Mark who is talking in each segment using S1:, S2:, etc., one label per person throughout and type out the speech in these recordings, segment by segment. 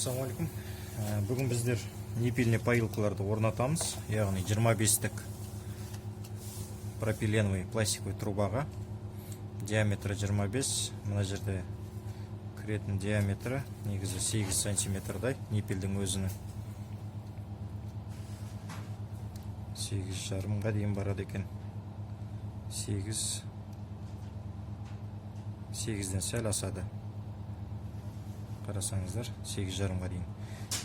S1: Ассалаумағалейкум. Бүгін біздер ниппельный поилкаларды орнатамыз, яғни 25-тік пропиленовый пластиковый трубаға диаметрі 25, мына жерде кіретін диаметрі негізі 8 сантиметрдай, ниппельдің өзінің 8,5-ға дейін барады екен. 8, 8-ден сәл асады. Қарасаңыздар, 8,5-ға дейін.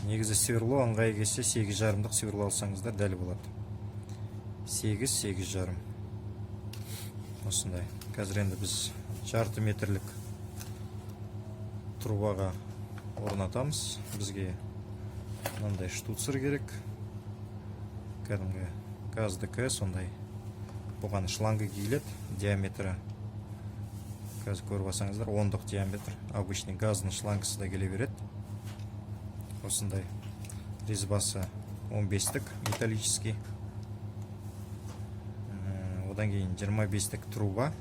S1: Негізі сверло ыңғайы келсе, 8,5-дық сверло алсаңыздар, дәл болады. 8, 8,5. Осындай. Қазір енді біз жарты метрлік трубаға орнатамыз. Бізге мынандай штуцер керек. Кәдімгі газдікі сондай. Бұған шланга киіледі, диаметрі қазір көріп алсаңыздар, 10-дық диаметр, обычный газдың шлангысы да келе береді. Осындай резьбасы 15-тік металлический. Одан кейін 25-тік труба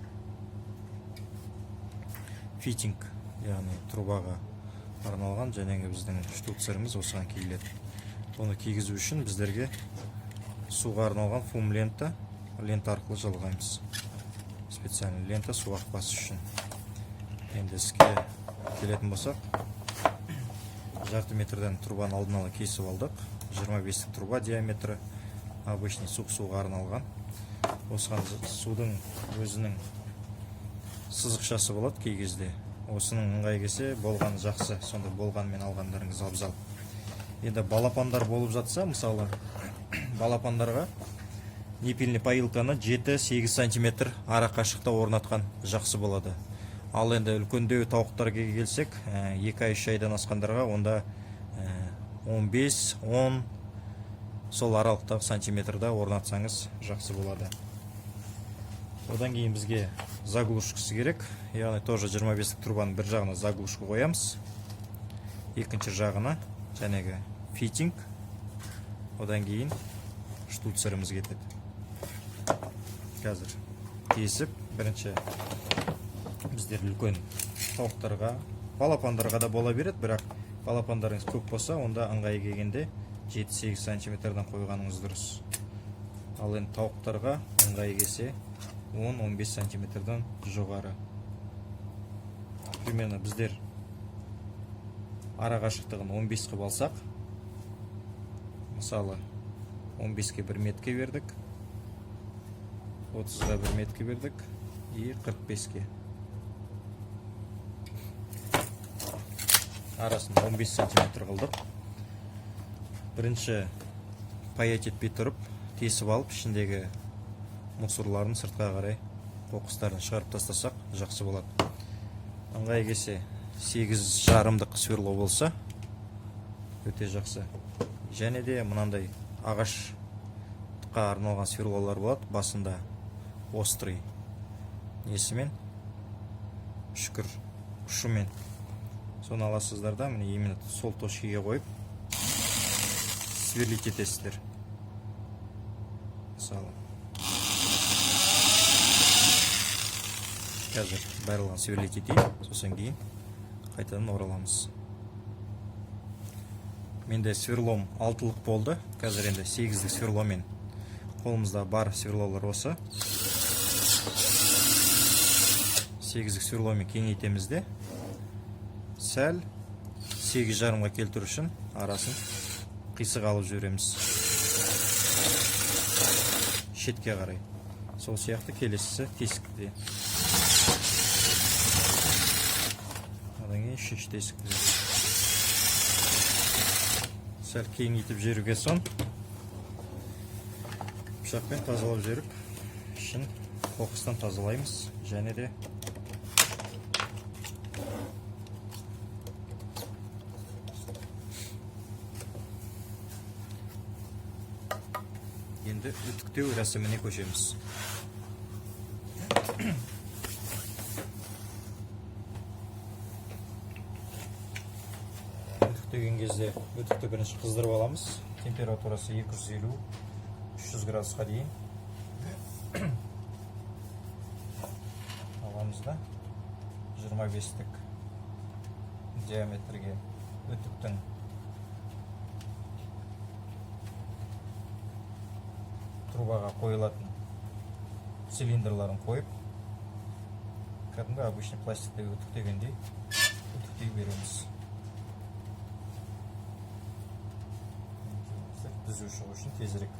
S1: фитинг, яғни трубаға арналған жәнегі біздің штуцеріміз осыған киіледі. Оны кигізу үшін біздерге суға арналған фум лента, лента арқылы жалғаймыз, специальный лента су ақпас үшін. Енді іске келетін болсақ, жарты метрден трубаны алдын ала кесіп алдық. 25 труба диаметрі, обычный суық суға арналған. Осыған судың өзінің сызықшасы болады кей кезде. Осының ыңғайы келсе, болғаны жақсы, сонда болғанымен алғандарыңыз абзал. Енді балапандар болып жатса, мысалы, балапандарға ниппельный поилканы 7-8 сантиметр ара қашықта орнатқан жақсы болады. Ал енді үлкендеу тауықтарға келсек, 2 ай, 3 айдан асқандарға, онда 15-10 сол аралықтағы сантиметрда орнатсаңыз, жақсы болады. Одан кейін бізге заглушкасы керек, яғни тоже 25 трубаның бір жағына заглушка қоямыз, екінші жағына жәнегі фитинг, одан кейін штуцеріміз кетеді. Қазір кесіп, бірінші біздер үлкен тауықтарға, балапандарға да бола береді, бірақ балапандарыңыз көп болса, онда ыңғайы келгенде 7-8 сантиметрден қойғаныңыз дұрыс. Ал енді тауықтарға ыңғайы келсе, 10-15 сантиметрден жоғары. Примерно біздер ара қашықтығын 15 қылып алсақ, мысалы, 15-ке бір метке бердік, 30-ға бір метке бердік и 45-ке, арасын 15 сантиметр қылдық. Бірінші паять етпей тұрып тесіп алып, ішіндегі мусорларын сыртқа қарай, қоқыстарын шығарып тастасақ, жақсы болады. Ыңғайы келсе, 8,5-дық сверло болса, өте жақсы. Және де мынандай ағашқа арналған сверлолар болады, басында острый несімен, үшкір ұшымен. Соны аласыздар да, міне, именно сол точкаге қойып сверлить етесіздер. Мысалы, қазір барлығын сверлить етейін, сосын кейін қайтадан ораламыз. Менде сверлом 6-лық болды. Қазір енді 8-дік сверломен, қолымызда бар сверлолар осы, 8-дік сверломен кеңейтеміз де, сәл 8,5-ға келтіру үшін арасын қисық алып жібереміз шетке қарай. Сол сияқты келесісі тесікте, одан кейін үшінші тесікте сәл кеңейтіп жіберуге, соң пышақпен тазалап жіберіп, ішін қоқыстан тазалаймыз. Және де енді үтіктеу рәсіміне көшеміз. Үтіктеген кезде үтікті бірінші қыздырып аламыз, температурасы 250-300 градусқа дейін аламыз да, 25-тік диаметрге үтіктің Трубаға қойылатын цилиндрларын қойып, кәдімгі обычный пластикті үтіктегендей үтіктей береміз. Түзу шығу үшін тезірек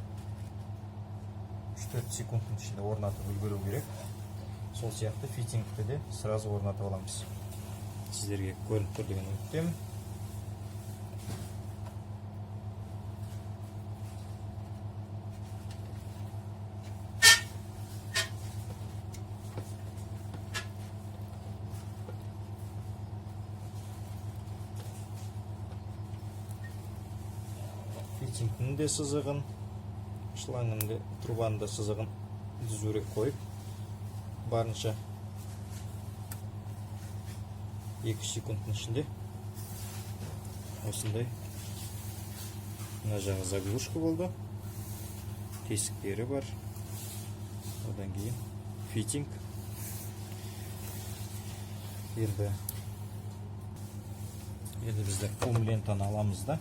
S1: 3-4 секундтың ішінде орнатып үлгеру керек. Сол сияқты фитингті де сразу орнатып аламыз. Сіздерге көрініп тұр деген үміттемін. Фитингтің де сызығын, шлангның да, трубаның да сызығын түзурек қойып, барынша 2 секундтың ішінде осындай мына жағы заглушка болды, тесіктері бар, одан кейін фитинг. Енді біздер қум лентаны аламыз да,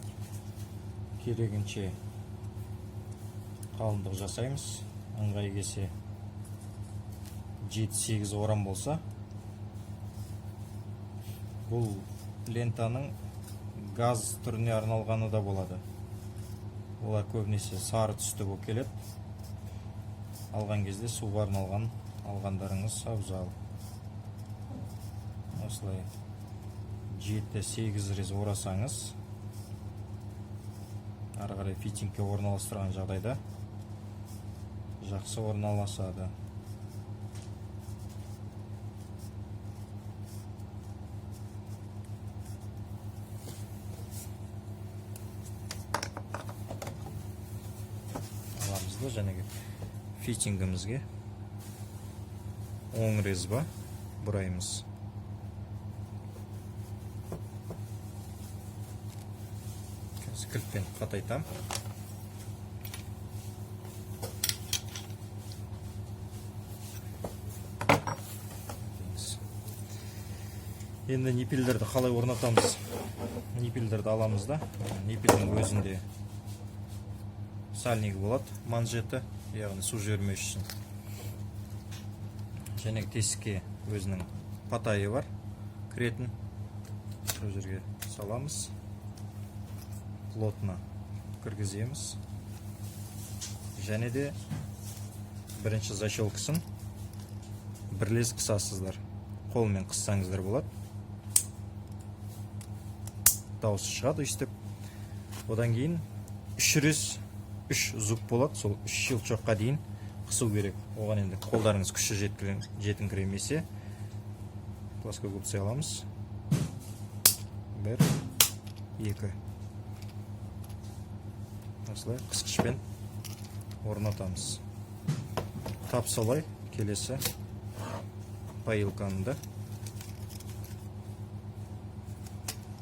S1: керегінше қалыңдық жасаймыз. Ыңғай келсе 7-8 орам болса, бұл лентаның газ түріне арналғаны да болады. Олар көбінесе сары түсті болып келеді. Алған кезде суға арналған алғандарыңыз абзал. Осылай 7-8 рет орасаңыз, ары қарай фитингке орналастырған жағдайда жақсы орналасады. Аламыз да жәнегі фитингімізге оң резьба бұраймыз. Қазір кілтпен қатайтам. Енді ниппельдерді қалай орнатамыз? Ниппельдерді аламыз да, ниппельдің өзінде сальнигі болады, манжеті, яғни су жібермес үшін. Және тесікке өзінің патайы бар, кіретін. Сол жерге саламыз. Плотно кіргіземіз. Және де бірінші защелкасын бірлес қысасыздар. Қолмен қыссаңыздар болады. Дауысы шығады өйстіп. Одан кейін үш рез, үш зуб болады, сол үш щелчокқа дейін қысу керек. Оған енді қолдарыңыз күші жетіңкіремесе, плоскогубцы аламыз. 1, 2. Осылай қысқышпен орнатамыз. Тап солай келесі поилканы да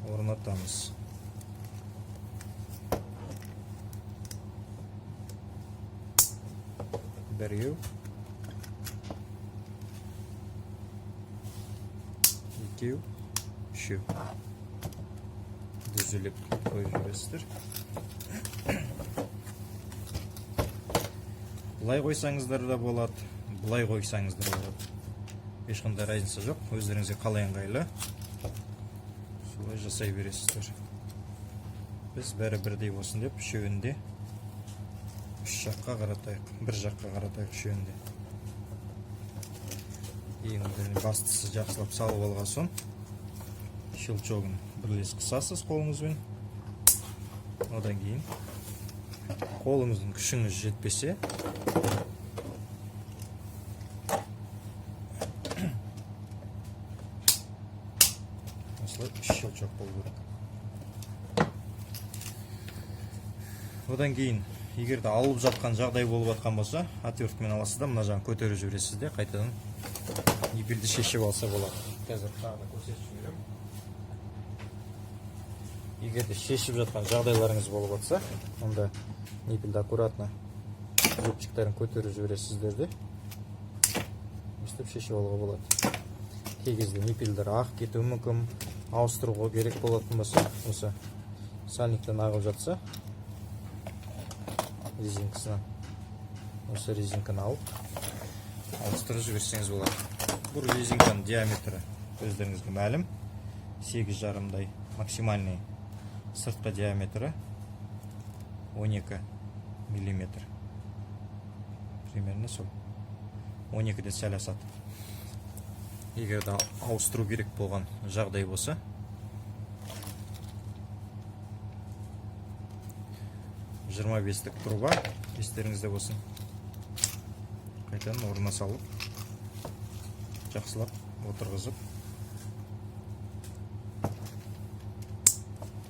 S1: орнатамыз. Біреу, екеу, үшеу. Түзелеп қойып жібересіздер. Былай қойсаңыздар да болады, былай қойсаңыздар да болады. Ешқандай разница жоқ, өздеріңізге қалай ыңғайлы солай жасай бересіздер. Біз бәрі бірдей болсын деп үшеуін де үш жаққа қаратайық, бір жаққа қаратайық үшеуін де. Ең бастысы жақсылап салып алған соң щелчогын бірлес қысасыз қолыңызбен. Одан кейін қолыңыздың күшіңіз жетпесе осылай үш щелчок болу керек. Одан кейін егер де алып жатқан жағдай болып жатқан болса, отверткамен аласыз да мына жағын көтеріп жібересіз де қайтадан ниппельді шешіп алса болады. Қазір тағы да көрсетіп жіберемін. Егер де шешіп жатқан жағдайларыңыз болып жатса, онда ниппельді аккуратно зубчиктерін көтеріп жібересіздер де өстіп шешіп алуға болады. Кей кезде ниппельдер ағып кетуі мүмкін, ауыстыруға керек болатын болса, осы сальниктен ағып жатса резинкасынан Осы резинканы алып, ауыстырып жіберсеңіз болады. Бұл резинканың диаметрі өздеріңізге мәлім, 8,5-дай. Максимальный сыртқы диаметрі 12 миллиметр, примерно сол 12-ден сәл асады. Егер де ауыстыру керек болған жағдай болса, 25-тік труба, естеріңізде болсын, қайтадан орнына салып, жақсылап отырғызып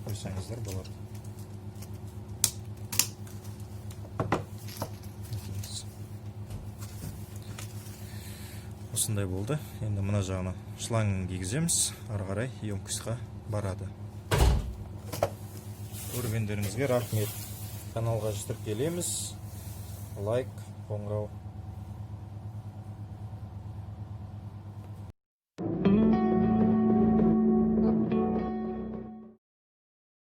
S1: қойсаңыздар болады. Мінекейіңіз. Осындай болды. Енді мына жағына шлангын кигіземіз, ары қарай емкостьқа барады. Көргендеріңізге рахмет. Каналға тіркелеміз, лайк, қоңырау.